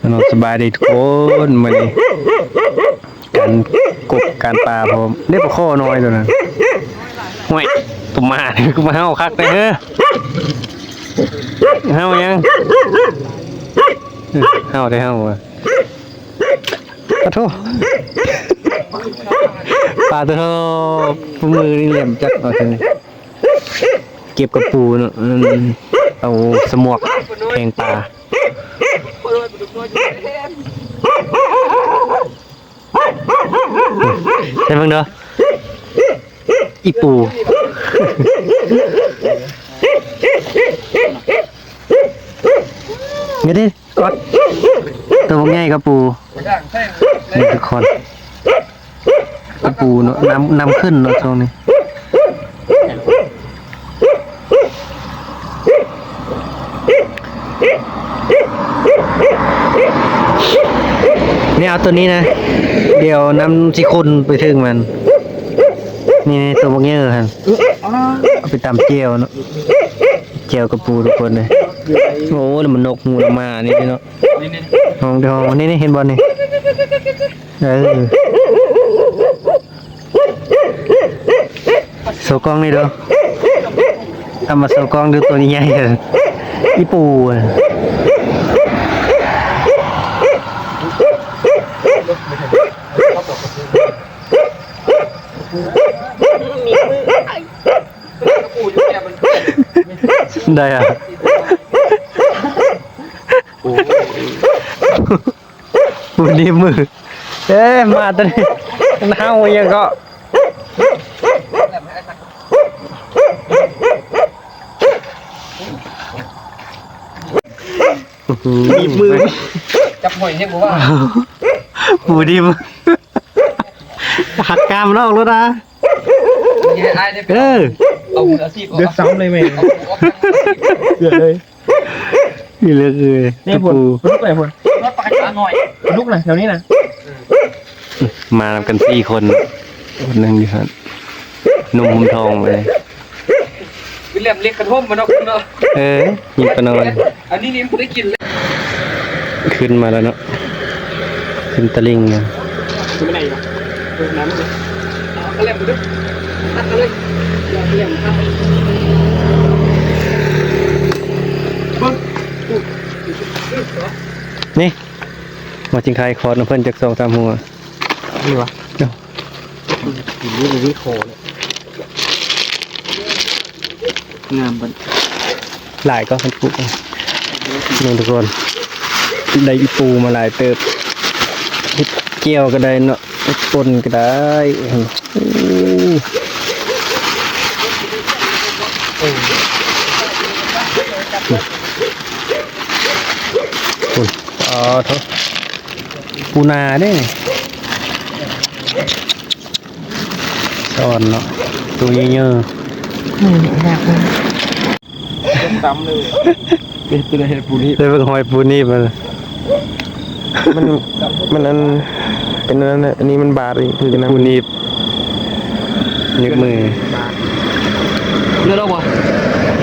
ເນາະ ສະບາຍດີທຸກຄົນ ມື້ນີ້ການກົບການປາພ້ອມ ເດ້ປາຄໍນ້ອຍໂຕນັ້ນ. ຫ້ວຍ ໂຕໝານີ້ຄືມາເຫົ່າຄັກແທ້ເຮີ ເຫົ່າຫຍັງ ເອີ ເຫົ່າແທ້ເຫົ່າວ່າ ປະໂທ ປາໂຕ ມື້ນີ້ແຫຼມຈັດເອົາຊັ້ນ. ເກັບກະປູເນາະ ອືມ ເອົາສະໝວກແທງປາ. ໃສ່ເບິ່ງເດີ ອີ່ປູ ນີ້ເດ້. ກອດ ໂຕບັກໃຫຍ່ກະປູ ນີ້ທຸກຄົນ ກະປູເນາະ ນ້ຳ ນ້ຳຂຶ້ນເນາະຊ່ວງນີ້. ນີ້ເອົາໂຕນີ້ນະ ດຽວນ້ຳຊິຂຸ້ນໄປເຖິງມັນ. ນີ້ ໂຕບັກເຍີຫັ້ນ ເອົາໄປຕຳແຈ່ວເນາະ ແຈ່ວກະປູທຸກຄົນເອີຍ. ໂອ້ ແລ້ວມັນນົກຫູນອກມານີ້ເນາະ. ຫ້ອງ ຫ້ອງ ນີ້ ນີ້ ເຫັນບໍ່ນີ້ ເອີ ໂຊກ້ອງນີ້ເດີ ເອົາມາໂຊກ້ອງດູ ໂຕໃຫຍ່ໆ ອີ່ປູ. ໄດ້ອະ ໂອ້ ບໍ່ດີມື ເອີ ມາຕົວນີ້ ມັນເຫົ່າອີ່ຫຍັງເກາະ ດີບມື ຈັບຫອຍຍັງບໍ່ວ່າ ບໍ່ດີມື ຫັກກ້າມນອກໂລດອະ. ເອີ ເອົາມືອາຊີບ ເດືອດຊ້ຳເລີຍແມ່ ເດືອດເລີຍ. ນີ້ເລີຍຄື ນີ້ພຸ້ນ ຕະປູ ປາດຸກໄຫຼພຸ້ນ ປາດຸກນະ ແຖວນີ້ນະ. ມານຳກັນສີ່ຄົນ ຄົນໜຶ່ງຢູ່ຫັ້ນ ໜຸ່ມຫົ່ມທອງເລີຍ ຄືແຫຼມເຫຼັກກະທົມມາເນາະ ເນາະ. ເອີ ມີປານ້ອຍ ອັນນີ້ນີ້ບໍ່ໄດ້ກິນເລີຍ. ຂຶ້ນມາແລ້ວເນາະ ຂຶ້ນຕະລິ່ງ ນີ້ ມາຈິງຄາຍຄອດນຳເພິ່ນຈັກສອງສາມຫົວ ນີ້ຫວາ ເນາະ ນີ້ ນີ້ ນີ້ ຄໍເລີຍ. ງາມບັດ ຫຼາຍກໍຄັນປຸກ ເບິ່ງທຸກຄົນ ໄດ້ອີ່ປູມາຫຼາຍເຕີບ ເຮັດແຈ່ວກໍໄດ້ເນາະ ເຮັດປົ່ນກໍໄດ້. ໂອ້ ໂອ້ ອໍ ໂທ້ ປູນາເດ້ ສອນເນາະ ໂຕໃຫຍ່ໆ ອືມ ຢາກເບິ່ງ ຕຳເລີຍ ເຮັດຕົວໃດເຮັດປູນີ້ ໄດ້ເບິ່ງຮອຍປູນີ້ມັນ ມັນ ມັນອັນ ເປັນອັນນັ້ນ ອັນນີ້ມັນບາດອີກ ຄືກັນນະ ປູໜີບ ໜີບມື ເລືອດອອກບໍ່?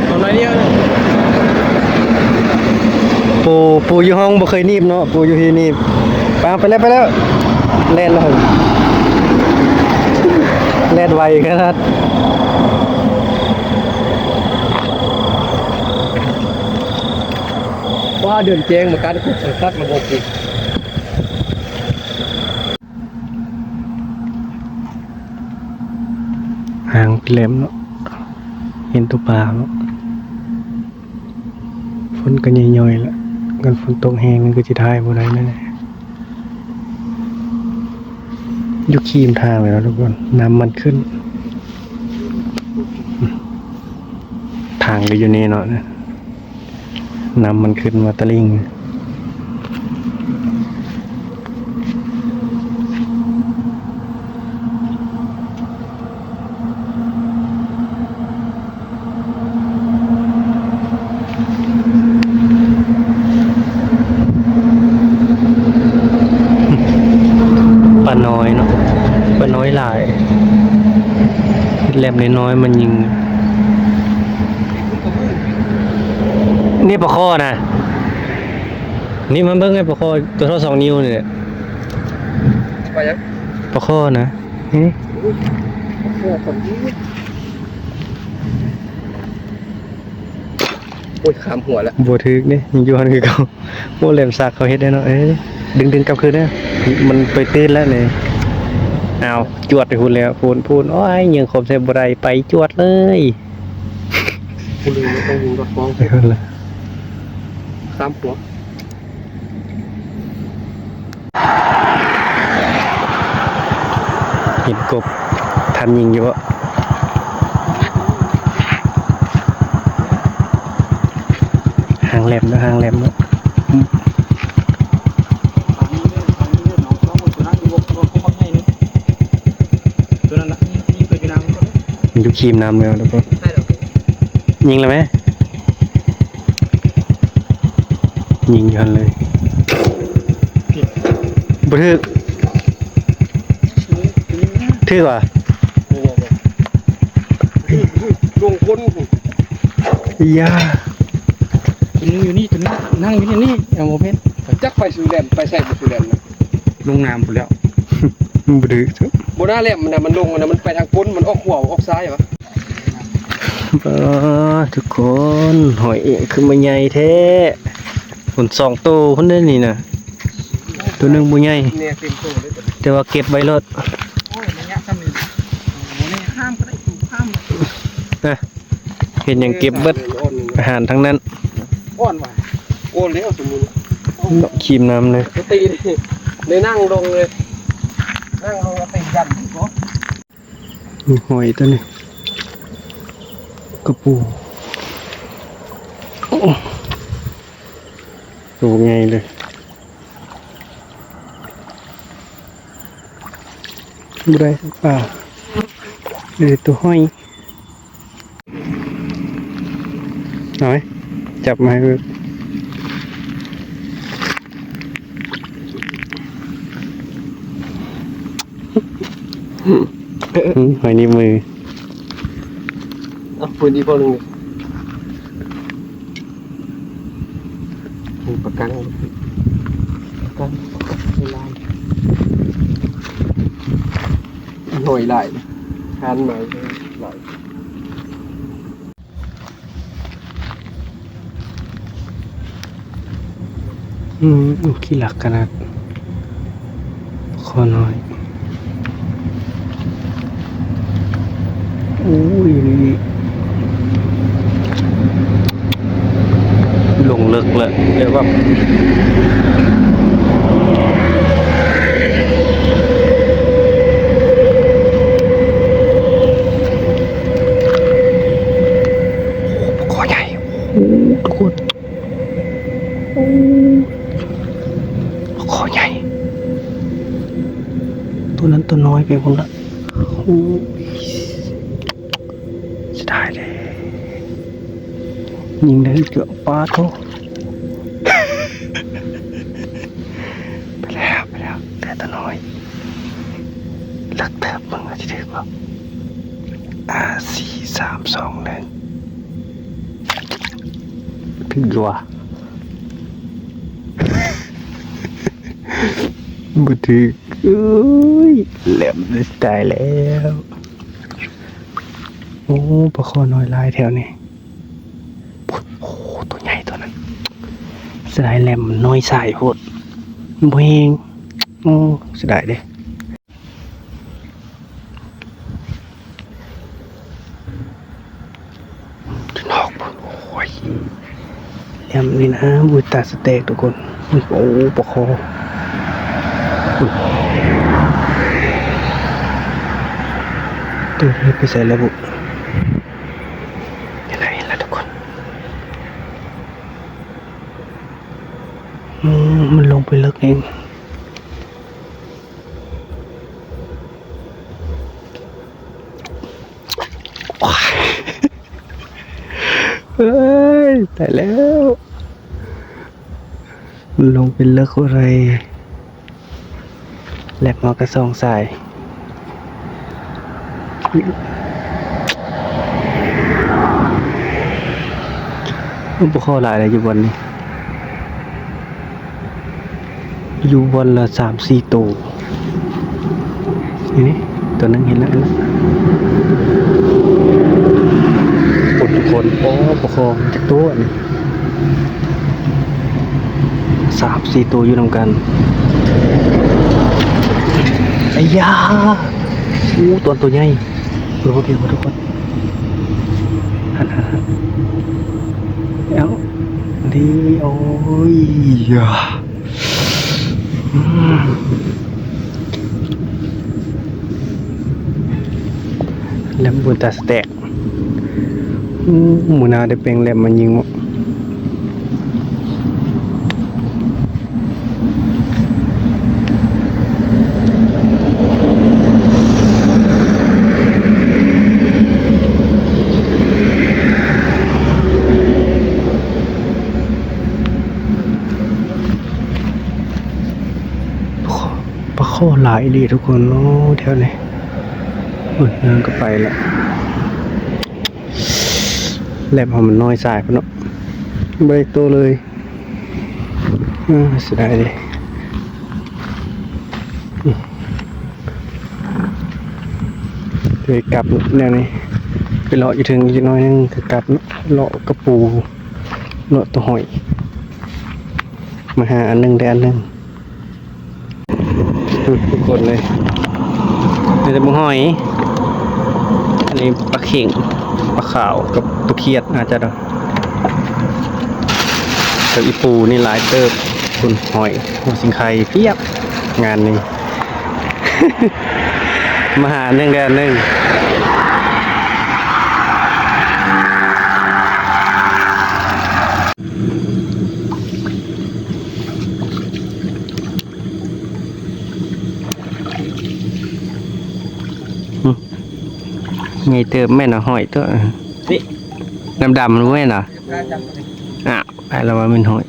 ເອົາໜ້ອຍດຽວ. ປູ ປູຢູ່ຫ້ອງບໍ່ເຄີຍໜີບເນາະ ປູຢູ່ພີ້ໜີບ. ໄປ ເອົາໄປແລ້ວ ໄປແລ້ວ ແລ່ນແລ້ວ ແລ່ນໄວຂະໜາດ. ວ້າ ເດືອນແຈ້ງມາກັດຄຸກສັງຄັດລະບົບນີ້. ຫາງແຫຼມເນາະ ເຫັນໂຕປາເນາະ. ຝົນກໍຍ່ອຍໆ ລະ ຄັນຝົນຕົກແຮງມັນກໍຊິຖ່າຍບໍ່ໄດ້ແນ່. ຢູ່ຄີມທາງເລີຍເນາະທຸກຄົນ ນ້ຳມັນຂຶ້ນ ທາງກໍຢູ່ນີ້ເນາະ. ນ້ຳມັນຂຶ້ນມາຕະລິ່ງ. ປານ້ອຍເນາະ ປານ້ອຍຫຼາຍ ແຫຼມນ້ອຍໆ ມາຍິງ. ນີ້ປາຄໍ່ນະ. ນີ້ມາເບິ່ງໄອ້ປາຄໍຕົວເທົ່າສອງນິ້ວນີ້ແຫຼະ. ປາຫຍັງ? ປາຄໍນະ. ເອີ ປາຄໍປານີ້. ໂອ້ຍ ຂ້າມຫົວແລ້ວ. ບໍ່ຖືກເດ້ ຍັງຢູ່ຫັ້ນຄືເກົ່າ. ໂອ້ ແຫຼມສັກເຂົາເຮັດໄດ້ເນາະ. ເອີ ດຶງໆກັບຄືນເດີ. ມັນໄປຕື່ນແລ້ວນີ້. ອ້າວ ຈວດໄປພຸ້ນແລ້ວ. ພຸ້ນໆ. ໂອ້ຍ ຍິງຄົມໃສ່ບໍ່ໄດ້ ໄປຈວດເລີຍ. ຜູ້ລືມວ່າຕ້ອງຍິງດອດກອງ. ໄປພຸ້ນລະ. ສາມຫົວ. ເຫັນກົບ ທັນຍິງຢູ່ບໍ່? ຫາງແຫຼມເນາະ ຫາງແຫຼມເນາະ. ຢູ່ຄີມນ້ຳເລີຍທຸກຄົນ. ຍິງແລ້ວແມ? ຍິງຢູ່ຫັ້ນເລີຍ. ບໍ່ຖືກ. ຖືກຫວາ? ລົງຄົນ. ຢ່າ. ຕົວໜຶ່ງຢູ່ນີ້ ຕົວໜຶ່ງນັ່ງຢູ່ນີ້. ເອົາບໍ່ແມ່ນ. ຈັກໄປສູ່ແຫຼມ ໄປໃສບໍ່ສູ່ແຫຼມນະ. ລົງນ້ຳພຸ້ນແລ້ວ. ບໍ່ຖືກ. ບໍ່ໜ້າແຫຼມນະ ມັນລົງນະ ມັນໄປທາງກົ້ນ ມັນອອກຂວາອອກຊ້າຍຫວາ? ປາ ທຸກຄົນ ຫອຍອີ່ຫຍັງຄືມາໃຫຍ່ແທ້. ພຸ້ນ ສອງໂຕພຸ້ນເດ້ນີ້ນະ. ໂຕໜຶ່ງບໍ່ໃຫຍ່ ແນ່ເຕັມໂຕເລີຍ ແຕ່ວ່າເກັບໄວ້ໂລດ. ໂອ້ຍ ໄລຍະສ່ຳນີ້ ໂອ້ ນີ້ຂ້າມກໍໄດ້ ຂ້າມ. ນະ ເຮັດຫຍັງເກັບເບິດ ອາຫານທັງນັ້ນ. ອ່ອນວ່າ ໂອ້ ແລ້ວສົມມຸດ ເນາະ ຄີມນ້ຳເລີຍ. ສະຕິ ໄດ້ນັ່ງລົງເລີຍ ນັ່ງລົງເອົາຕີນຢັນ. ມີຫອຍຕົວນີ້ ກະປູ ໂຕໃຫຍ່ເລີຍ. ບໍ່ໄດ້ປາ ເອີ ໂຕຫອຍ. ເອົາໄວ້ ຈັບມາໃຫ້ເບິ່ງ. ຫອຍນິ້ວມື. ເອົາ ປືນອີກພໍໜຶ່ງ. ໂອ້ ປາກັງ ປາກັງຫຼາຍ ຫອຍຫຼາຍ ຄານມາຫຼາຍ. ອືມ ໂອ້ ຂີ້ລັກຂະໜາດ ຂໍໜ້ອຍ. ໂອ້ຍ ນີ້ລົງເລິກແລ້ວ ແບບວ່າ ໂອ້ ປາຄໍໃຫຍ່ ໂອ້ ທຸກຄົນ. ໂອ້ ປາຄໍໃຫຍ່ ໂຕນັ້ນໂຕນ້ອຍໄປພຸ້ນລະ. ໂອ້ຍ ເສຍດາຍເດ້ ຍິງໄດ້ເກືອບ ປາໂທ້ ໄປແລ້ວ ໄປແລ້ວ ແຕ່ໂຕນ້ອຍ. ເລິກເຕີບ ເບິ່ງວ່າຊິຖືກບໍ່. ອາ ສີ່ ສາມ ສອງ ໜຶ່ງ ຖືກຢູ່ຫວາ? ບໍ່ຖືກ. ເອີຍ ແຫຼມ ຕາຍແລ້ວ. ໂອ້ ປາຄໍນ້ອຍຫຼາຍແຖວນີ້. ໂອ້ ໂຕໃຫຍ່ໂຕນັ້ນ. ເສຍດາຍແຫຼມມັນນ້ອຍສາຍໂພດ ມັນບໍ່ແຮງ. ໂອ້ ເສຍດາຍເດ້. ນອກພຸ້ນ ໂອ້ຍ ແຫຼມນີ້ນະ ອຸ້ຍ ຕາສະແຕກທຸກຄົນ. ໂອ້ ປາຄໍ ໂຕນີ້ໄປໃສແລ້ວບຸ? ເຫັນແລ້ວ ເຫັນແລ້ວທຸກຄົນ. ອືມ ມັນລົງໄປເລິກແຮງ. ເອີຍ ຕາຍແລ້ວ ມັນລົງໄປເລິກເທົ່າໃດ. ແລັບມາກະສອງສາຍ. ບໍ່ພໍຫຼາຍເດ້ຢູ່ບ່ອນນີ້. ຢູ່ວັນລະສາມສີ່ໂຕ. ນີ້ ໂຕໜຶ່ງເຫັນແລ້ວ ເຫັນແລ້ວ. ໂອ້ ທຸກຄົນ ໂອ້ ປາຄໍ່ງຈັກໂຕນີ້ ສາມສີ່ໂຕຢູ່ນຳກັນ. ໄອ້ຢາ ໂອ້ ຕອນໂຕໃຫຍ່. ໂອ້ ທຸກຄົນ ຫັ້ນໆໆ ເອົ້າ ນີ້ ໂອ້ຍຢາ. ແລັບບຸນຕາສະແຕກ. ໂອ້ ມື້ໜ້າໄດ້ແປງແລັບມາຍິງເນາະ. ປາຄໍ່ຫຼາຍອີ່ຫຼີທຸກຄົນເນາະ ແຖວນີ້. ໂອ້ຍ ເລີ່ມກະໄປລະ ແລັບເຮົາມັນນ້ອຍຊາຍພຸ້ນເນາະ ບໍ່ໄດ້ໂຕເລີຍ. ເອີ ເສຍດາຍເດ ເລີຍກັບແນວນີ້ ໄປເລາະຢູ່ເທິງອີກໜ້ອຍໜຶ່ງກະກັບເນາະ ເລາະກະປູ ເລາະໂຕຫອຍ ມາຫາອັນໜຶ່ງໄດ້ອັນໜຶ່ງ. ທຸກຄົນເລີຍ ມີແຕ່ບັກຫອຍ ອັນນີ້ປາເຂັງ ປາຂາວກັບຕົວຂຽດ ອາດຈະ ກັບອີ່ປູນີ້ຫຼາຍເຕີບ. ພຸ້ນ ຫອຍ ຫົວສິງໄຄພຽບ ງານນີ້ ມາຫາໜຶ່ງແດ່ໜຶ່ງ. ໃຫຍ່ເຕີບແມ່ນຫອຍຕົວະ ນີ້ ດຳໆ ບໍ່ແມ່ນຫວາ? ອ້າວ ອ້າຍລາວວ່າແມ່ນຫອຍ.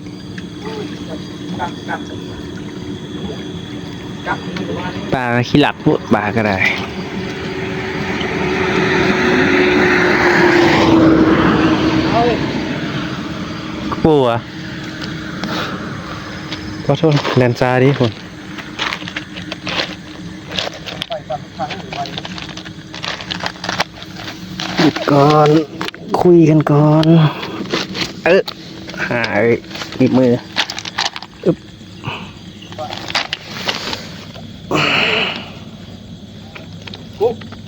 ປາຂີ້ລັກໂພດ ປາກະໄດ້. ກະປູຫວາ? ຂໍໂທດ ແລ່ນຊ້າດີພຸ້ນ. ຢຸດກ່ອນ ຄຸຍກັນກ່ອນ. ເອີ ຫາ ເອີ ໜີບມື. ອຶບ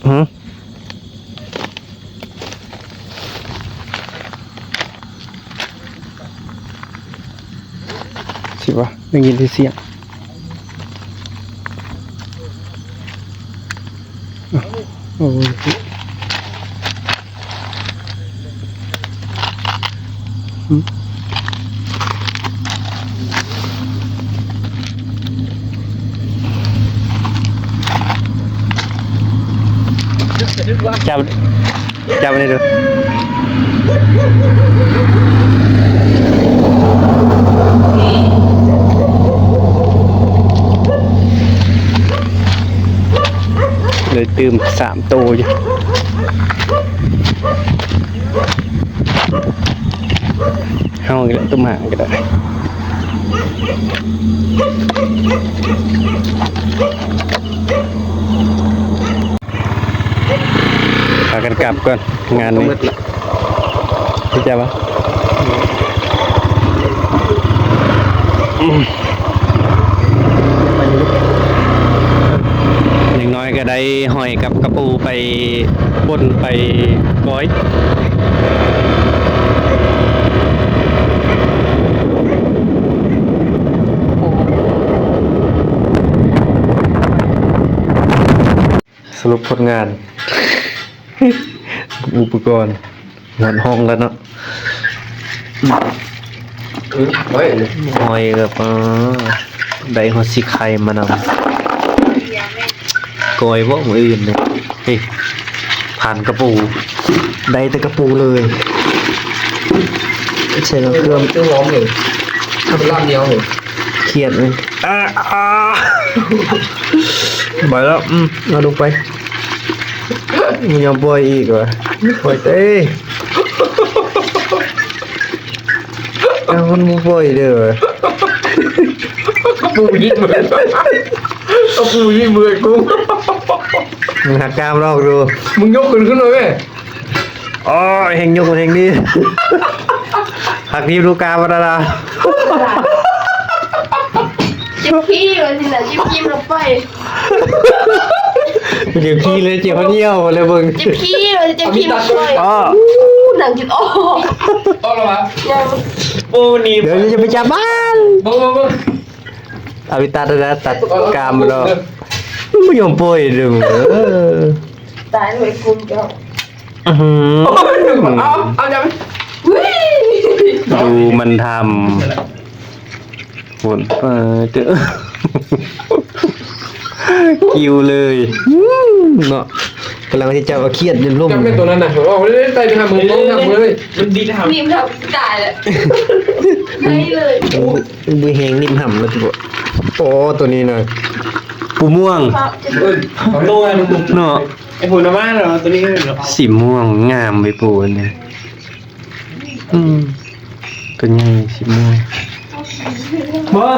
ຫື ຊິວ່າ ໄດ້ຍິນແຕ່ສຽງ. ໂອ້ຍ ຈັບ ຈັບອັນນີ້ດູ ເລີຍຕື່ມສາມໂຕຢູ່. ເຮົາກະໄດ້ ຕຸ້ມຫາກະໄດ້. ພາກັນກັບກ່ອນ ງານນີ້ ເຂົ້າໃຈບໍ່? ຢ່າງໜ້ອຍກະໄດ້ຫອຍກັບກະປູໄປປົ່ນໄປກ້ອຍ. ສະຫຼຸບຜົນງານ ອຸປະກອນ ຮອດຫ້ອງແລ້ວເນາະ. ຫອຍແບບ ເອີ ໄດ້ຮອດຊິໄຄມານຳ. ກ້ອຍບໍ່ມື້ອື່ນນີ້ ເອີ ຜ່ານກະປູ ໄດ້ແຕ່ກະປູເລີຍ. ໃສ່ເຄື່ອງ ຄືຫອມເລີຍ ລາບດຽວເລີຍ. ຄຽດເລີຍ ອາ ອາ ໄປແລ້ວ. ອືມ ເອົາລົງໄປ ບໍ່ຍອມປ່ອຍອີກຫວາ ປ່ອຍເຕະ. ເອົາ ມັນບໍ່ປ່ອຍເດີຫວາ. ກູຍິງເບິ່ງ ເອົາກູຍິງເບິ່ງກູ ມຶງຫັກກ້າມລອກດູ ມຶງຍົກຂຶ້ນຂຶ້ນມາແມ່ ອໍ ແຮງຍົກແຮງນີ້ ຫັກທີ່ລູກກາບໍ່ໄດ້ລະ ຈິບຂີ້ວ່າຊິນະ ຈິບຂີ້ລະໄປ ເຈັບຂີ້ເລີຍ ເຈັບເຫື່ອແລ້ວເບິ່ງ ຈິບຂີ້ວ່າຊິເຈັບຂີ້ລະໄປ ອໍ ໂອ້ ໜັງຈິດອອກ ອອກແລ້ວຫວາ ຍັງ ໂອ້ ນີ້ ດຽວຈະໄປຈັບມັນ ເບິ່ງ ເບິ່ງ ເບິ່ງ ອາວິຕັດ ຕັດກາມແລ້ວ ບໍ່ຍອມປ່ອຍເດີ້ ເອີ ຕາຍເລີຍກຸມເຈົ້າ ອືຫື ເອົາ ເອົາຈັບ ອຸ້ຍ ດູມັນທຳ ຝົນຟ້າເຈີ ກິວເລີຍ ເນາະ ກຳລັງຊິຈັບເອົາຂຽດຢູ່ລຸ່ມ ຈັບແມ່ນໂຕນັ້ນນະ ເອົາເລີຍ ໄຕ່ໄປຫາເມືອງ ເອີ ຕ້ອງຫາເມືອງເລີຍ ມັນດິດຫຳ ໜິບຫຳຕາຍແລ້ວ ໄດ້ເລີຍ ເອີ ມືແຮງໜິບຫຳແລ້ວຕິ ໂອ້ ໂຕນີ້ນະ ປູມ່ວງ ເອີ້ນ ເຂົາໂລນະ ເນາະ ໄອ້ປູນະມາເນາະ ໂຕນີ້ເນາະ ສີມ່ວງງາມໄອ້ປູນີ້ ອືມ ໂຕໃຫຍ່ສີມ່ວງ ບໍ່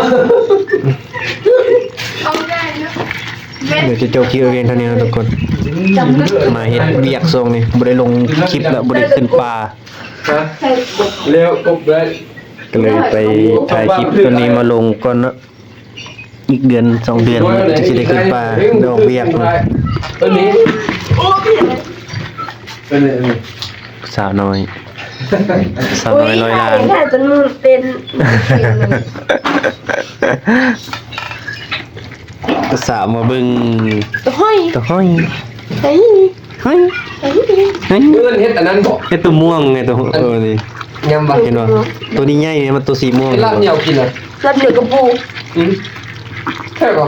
ດຽວຈະຈົບຄລິບພຽງເທົ່ານີ້ເນາະທຸກຄົນ ມາເຮັດວຽກຊ່ວງນີ້ ບໍ່ໄດ້ລົງຄລິບແລ້ວ ບໍ່ໄດ້ຂຶ້ນປ່າ ຮະ ແລ້ວກົບໄດ້ ກໍເລີຍໄປຖ່າຍຄລິບຕົວນີ້ມາລົງກ່ອນເນາະ ອີກເດືອນສອງເດືອນ ຈັ່ງຊິໄດ້ຂຶ້ນປ່າ ໄດ້ອອກວຽກ ເອີ ນີ້ ໂອ້ ເປັນຫຍັງ ເອີ ນີ້ ສາວນ້ອຍ ສາວນ້ອຍຮ້ອຍລ້ານ ໂອ້ຍ ຖ່າຍຈົນມືເຕັ້ນ ສາວມາເບິ່ງ ໂຕຫ້ອຍ ໂຕຫ້ອຍ ເຮີ້ຍ ເຮີ້ຍ ເຮີ້ຍ ເອີ້ນເຮັດອັນນັ້ນບໍ່ ເຮັດໂຕມ່ວງໄງ ໂຕ ເອີ ນີ້ ຍຳບໍ່ ເຫັນບໍ່ ໂຕນີ້ໃຫຍ່ນີ້ ມັນໂຕສີມ່ວງ ເຮັດລາບໜຽວກິນນະ ລາບໜຽວກະປູ ອືມ ແຊບບໍ່?